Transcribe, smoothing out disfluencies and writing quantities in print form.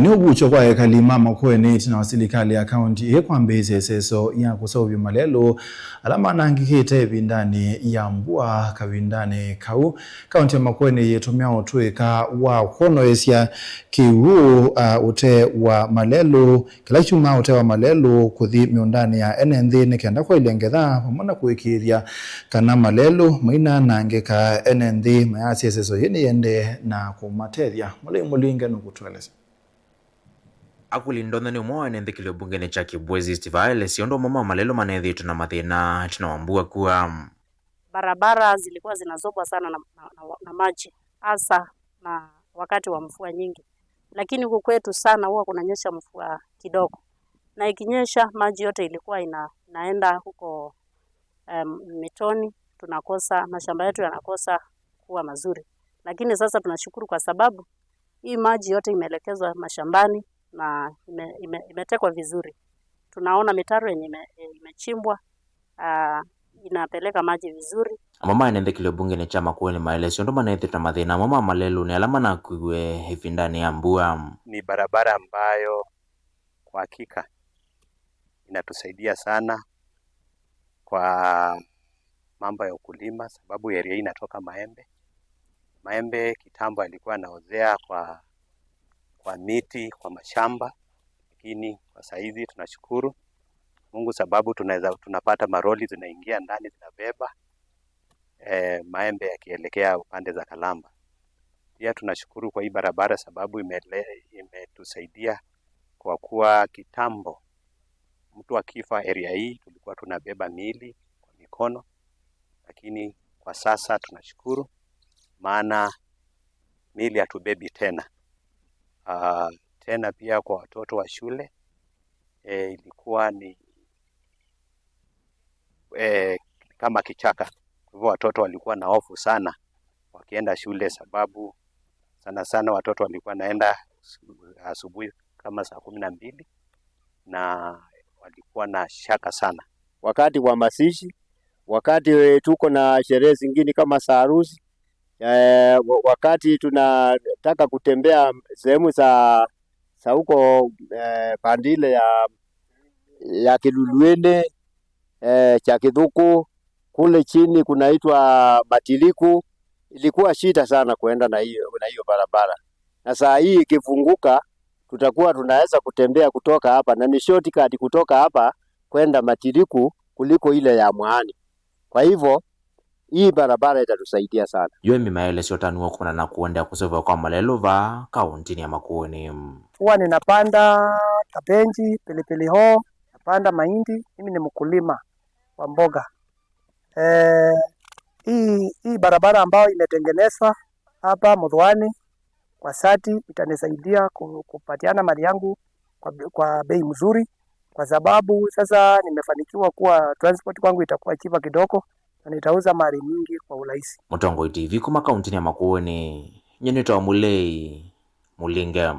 Ni ubucho kwa ekalima Makueni itina wa silikali ya kaunti ikwambisya iseso ya kuseuvya malelu ala manangikite ivindani ya mbua kavindani kau. Kaunti ya Makueni yitumia utuika wa kwonoesya kiwu ute wa malelu kila chuma ute wa malelu kuthi miundani ya ene nthi nikenda kwailya ngetha pamwe na kuikithya kana malelu mainanangika. Ene nthi mayasya iseso yii niyende na kumatethya. Mulei Mulinge nukutwelesya. Akuli Ndonda ni umwe ene nthikilio bungeni cha Kibwezi East Vaelesi undu umwe wa malelo manethitwe na mathina itina wa mbua kua. Barabara zilikuwa zinazobwa sana na maji, hasa na wakati wa mvua nyingi, lakini huku kwetu sana huwa kunanyesha mvua kidogo, na ikinyesha maji yote ilikuwa inaenda huko mitoni, tunakosa mashamba yetu yanakosa kuwa mazuri. Lakini sasa tunashukuru kwa sababu hii maji yote imeelekezwa mashambani na imetekwa vizuri. Tunaona mitaro yenye imechimbwa inapeleka maji vizuri. Amwe ene nthikilio bungeni cha Makueni maelesyo undu manethitwe na mathina amwe ma malelu ni ala manakwiwe ivindani ya mbua. Ni barabara ambayo kwa hakika inatusaidia sana kwa mambo ya ukulima, sababu area hii inatoka maembe. Maembe kitambo alikuwa anaozea kwa miti, kwa mashamba, lakini kwa saizi tunashukuru Mungu sababu tunapata maroli zinaingia ndani zinabeba maembe yakielekea upande za Kalamba. Pia tunashukuru kwa hii barabara sababu imetusaidia kwa kuwa kitambo mtu akifa area hii tulikuwa tunabeba miili kwa mikono, lakini kwa sasa tunashukuru maana miili hatubebi tena. Tena pia kwa watoto wa shule ilikuwa ni kama kichaka. Kwa hivyo watoto walikuwa na hofu sana wakienda shule, sababu sana sana watoto walikuwa naenda asubuhi kama saa 12 na walikuwa na shaka sana. Wakati wa mazishi, wakati tuko na sherehe zingine kama za harusi, wakati tunataka kutembea sehemu za huko pandile ya Kiluluene, cha Kithuku kule chini kunaitwa Matiliku, ilikuwa shida sana kuenda na hiyo barabara, na saa hii ikifunguka tutakuwa tunaweza kutembea kutoka hapa na ni shortcut kutoka hapa kwenda Matiliku kuliko ile ya Mwaani. Kwa hivyo hii barabara itatusaidia sana. Yoemi maelesyo tanuwa kumana na kuendea kuseuvya kwa malelu va kauntini ya Makueni. Huwa ninapanda kabenji, pilipili hoho, napanda mahindi. Mimi ni mkulima wa mboga. Hii barabara ambayo imetengenezwa hapa Muthwani kwa sati itanisaidia kupatiana mali yangu kwa bei mzuri, kwa sababu sasa nimefanikiwa kuwa transport kwangu itakuwa cheaper kidogo na nitauza mali nyingi kwa urahisi. Mutongoi TV kuma kauntini ya Makueni, nyenito wa Mulei Mulinge.